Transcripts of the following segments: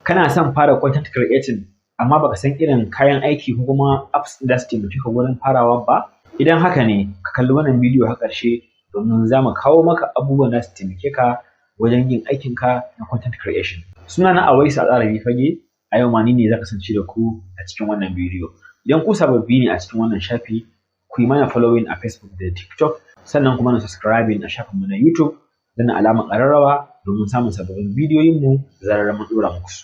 Kana son fara content creating amma baka san irin kayan aiki ko kuma apps da su taimake ka wurin farawa ba? Idan haka ne, ka kalli wannan bidiyo har ƙarshe, domin za mu kawo maka abubuwan da su taimake ka wajen yin aikinka na content creation. Sunana Awaisu Al'arabi Fage, a yau ma ni ne zan kasance da ku a cikin wannan bidiyo. Idan ku sababbi ne a cikin wannan shafi, ku yi mana following a Facebook da TikTok, sannan kuma na subscribing a shafinmu na YouTube, danna alamar ƙararrawa domin samun sababbin bidiyoyinmu da zarar mun ɗora muku su.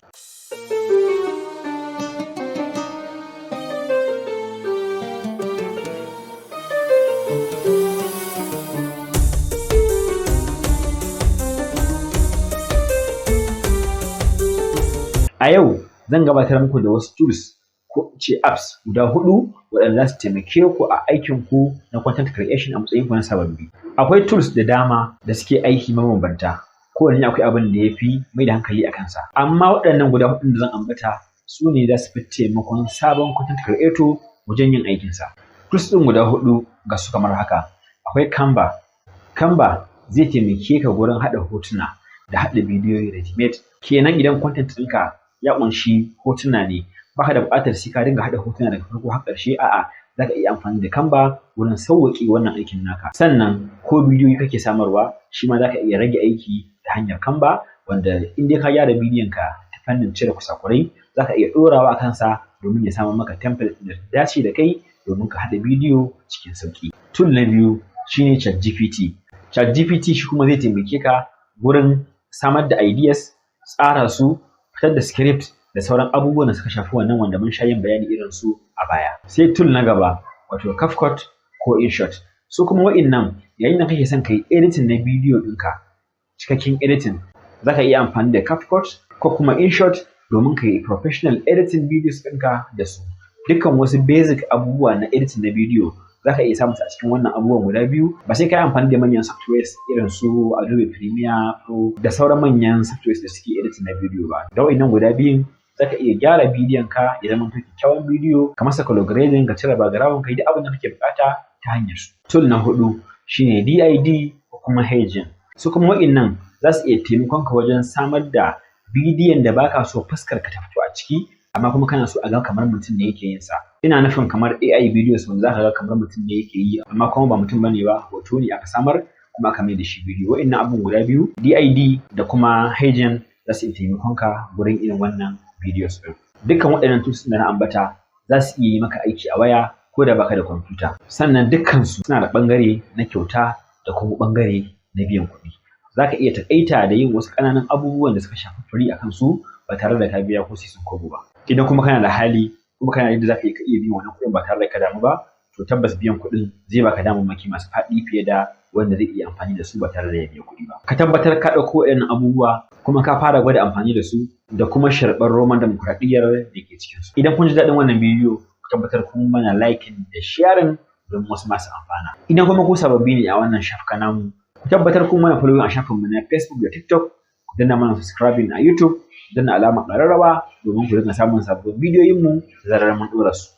A yau zan gabatar muku da wasu tools, ko in ce apps, guda huɗu waɗanda za su taimake ku a aikinku na content creation a matsayinku na sababbi. Akwai tools da dama da suke aiki mabambanta, kowanne akwai abin da ya fi mai da hankali a kansa. Amma waɗannan guda huɗun da zan ambata su ne za su fi taimakon sabon content creator wajen yin aikinsa. Tools ɗin guda huɗu ga su kamar haka. Akwai Canva. Canva zai taimake ka gurin haɗa hotuna da haɗa bidiyoyi ready-made. Kenan idan content ɗinka ya ƙunshi hotuna ne, baka da buƙatar sai ka dinga haɗa hotuna daga farko har ƙarshe, a'a, za ka iya amfani da Canva wurin sauwaƙe wannan aikin naka. Sannan ko bidiyoyi kake samarwa, shi ma za ka iya rage aiki ta hanyar Canva, wanda in dai ka gyara bidiyon ka ta fannin cire kusakurai, za ka iya ɗorawa a kansa domin ya samar maka template da dace da kai domin ka haɗa bidiyo cikin sauƙi. Tool na biyu shine ChatGPT. ChatGPT shi kuma zai taimake ka wurin samar da ideas, tsara su, fitar da script da sauran abubuwan da suka shafi wannan, wanda mun sha yin bayani irin su a baya. Sai tool na gaba, wato CapCut ko InShot. Su kuma wa'innan, yayin da kake son ka yi editing na bidiyo ɗinka, cikakken editing, za ka iya amfani da CapCut ko kuma InShot domin ka yi professional editing videos ɗinka da su. Dukkan wasu basic abubuwa na editing na bidiyo za ka iya samun su a cikin wannan abubuwan guda biyu, ba sai ka yi amfani da manyan softwares irin su Adobe Premiere Pro da sauran manyan softwares da suke editing na bidiyo ba. Da wa'innan guda biyun za ka iya gyara bidiyon ka ya zama kyakkyawan bidiyo, ka masa color grading, ka cire background, ka yi duk abin da kake buƙata ta hanyar su. Tool na huɗu shine D-ID ko kuma HeyGen. Su kuma wa'innan za su iya taimakon ka wajen samar da bidiyon da baka so fuskar ka ta fito a ciki, amma kuma kana so a ga kamar mutum ne yake yin sa. Ina nufin kamar AI videos wanda za ka ga kamar mutum ne yake yi, amma kuma ba mutum bane ba, hoto ne aka samar kuma aka mai da shi bidiyo. Wa'innan abun guda biyu, D-ID da kuma HeyGen, za su iya taimakon ka gurin irin wannan videos ɗin. Dukkan waɗannan tools da na ambata za su iya yi maka aiki a waya ko da baka da kwamfuta. Sannan dukkansu suna da ɓangare na kyauta da kuma ɓangare na biyan kuɗi. Za ka iya taƙaita da yin wasu ƙananan abubuwan da suka shafi free a kansu ba tare da ka biya ko sisin kobo ba. Idan kuma kana da hali, kuma kana da yadda za ka iya biyan wannan kuɗin ba tare da ka damu ba, to tabbas biyan kuɗin zai baka damammaki masu faɗi fiye da wanda zai iya amfani da su ba tare da ya biya kuɗi ba. Ka tabbatar ka ɗauko waɗannan abubuwa kuma ka fara gwada amfani da su da kuma sharɓar roman dimokuraɗiyyar da ke cikinsu. Idan kun ji daɗin wannan bidiyo, ku tabbatar kun mana liking da sharing domin wasu masu amfana. Idan kuma ku sababbi ne a wannan shafuka namu, ku tabbatar kun mana following a shafinmu na Facebook da TikTok, ku danna mana subscribing a YouTube, danna alamar ƙararrawa domin ku dinga samun sabbin bidiyoyinmu da zarar mun ɗora su.